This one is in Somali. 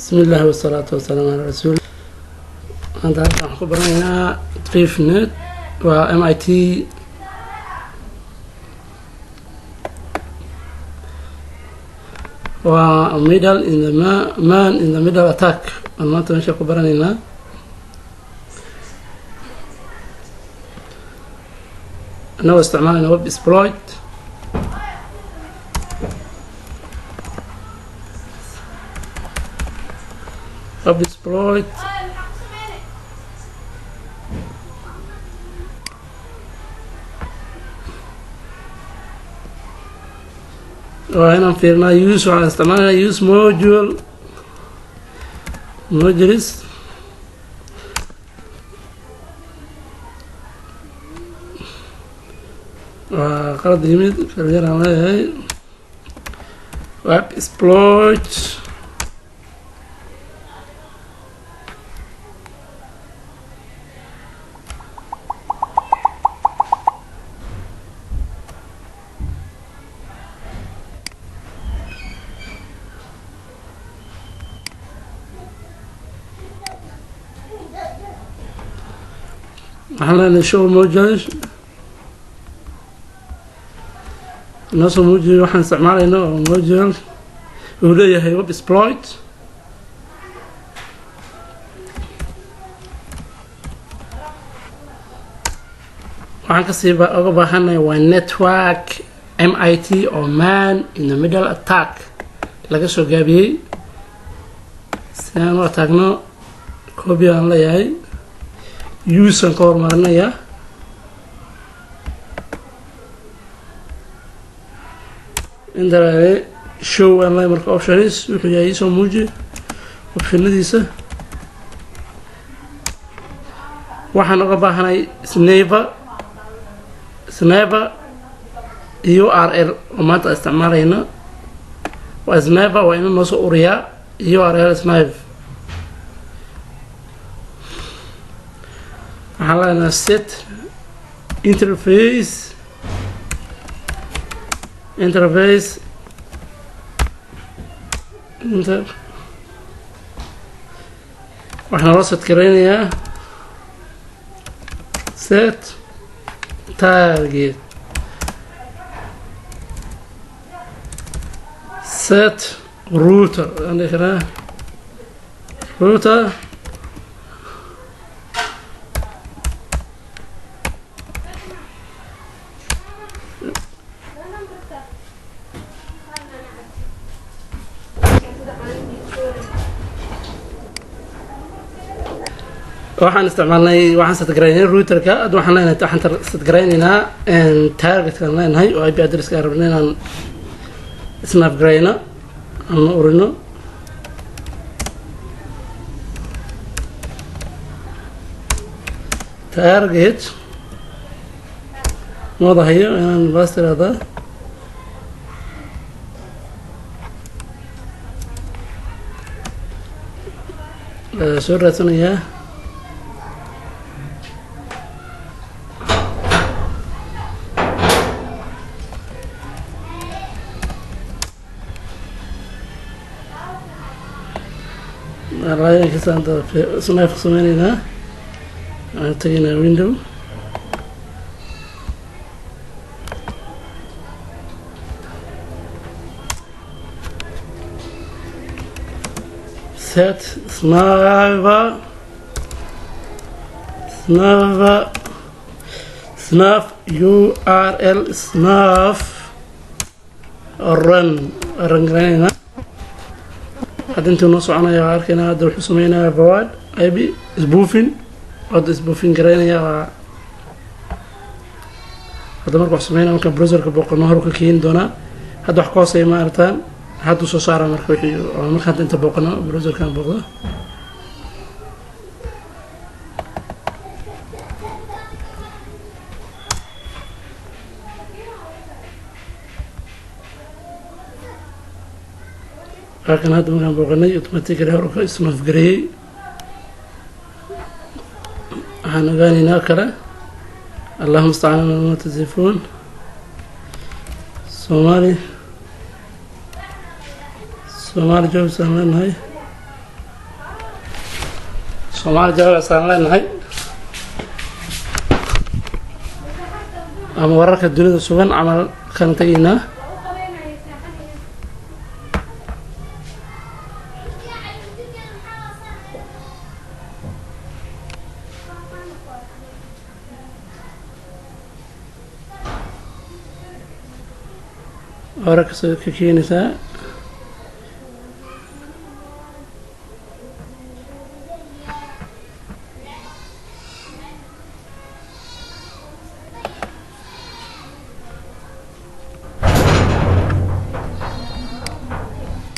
Bismillahi wasalaatu wasalaamu calaa rasuul. Maanta halkan waxaan ku baranaynaa driftnet, waa MIT. Waa middle in the man in the middle attack aan maanta meesha ku baranaynaa. Anagoo isticmaalayna web exploit. Web exploit waa inaan fiirnaa use. Waxaan isticmaalayna use module modules. Waa qalad yimid falyar aan leeyahay web exploit. Waxaan leenahay show modules, noosoo muujiyo waxaan isticmaalayna oo module uu leeyahay web exploit. Waxaan kasii uga baahanay waa network MIT oo man in the middle attack laga soo gaabiyey. Si aan u attackno, copy aan leeyahay, use-an ka hormarinaya. Inta show aan leeyahay marka options wuxuu yahay isoo muuji optionadiisa. Waxaan uga baahanay sniffer URL oo maanta isticmaalayna waa sniffer, waa inuu noo soo uriyaa URL sniff. Waxaan leenahay set interface inter. Waxaan loo set garaynayaa set target, set router aan dhihi karaa, router. Waxaan isticmaalnay, waxaan set garaynay routerka. Hadda waxaan leenahay, waxaan set garaynaynaa targetkaan leenahay oo IP addresska aan rabnay inaan sniff garayno ama urino. Target mooda hayo inaan baas tiraahdaa. Soo raadsanayaa sniff sameyneynaa. Waxaan tegaynaa window, set sniffer, sniff URL, sniff run, run garanaynaa. Hadda intuu noo soconaya waa arkaynaa. Hadda wuxuu sameynayaa forward IP spoofing. Hadda spoofing garaynaya. Waa hadda marka wax sameynaya, marka browserka booqano hor ka keeni doonaa. Hadda wax ka hooseeya ma aragtaan. Hadduu soo saara marka wixii marka hadda inta booqano, browserkan booqdo. Halkan hadda markaan booqanay, automatically hor ka sniff gareeyey. Waxaan ogaaneynaa kale, allahuma mustacaan ma tasifuun. Somali Somali jobs aan leenahay. Soomaali Jabal aan leenahay ama wararka dunida sugan camal kan tegaynaa. Wararka soo ka keenaysaa.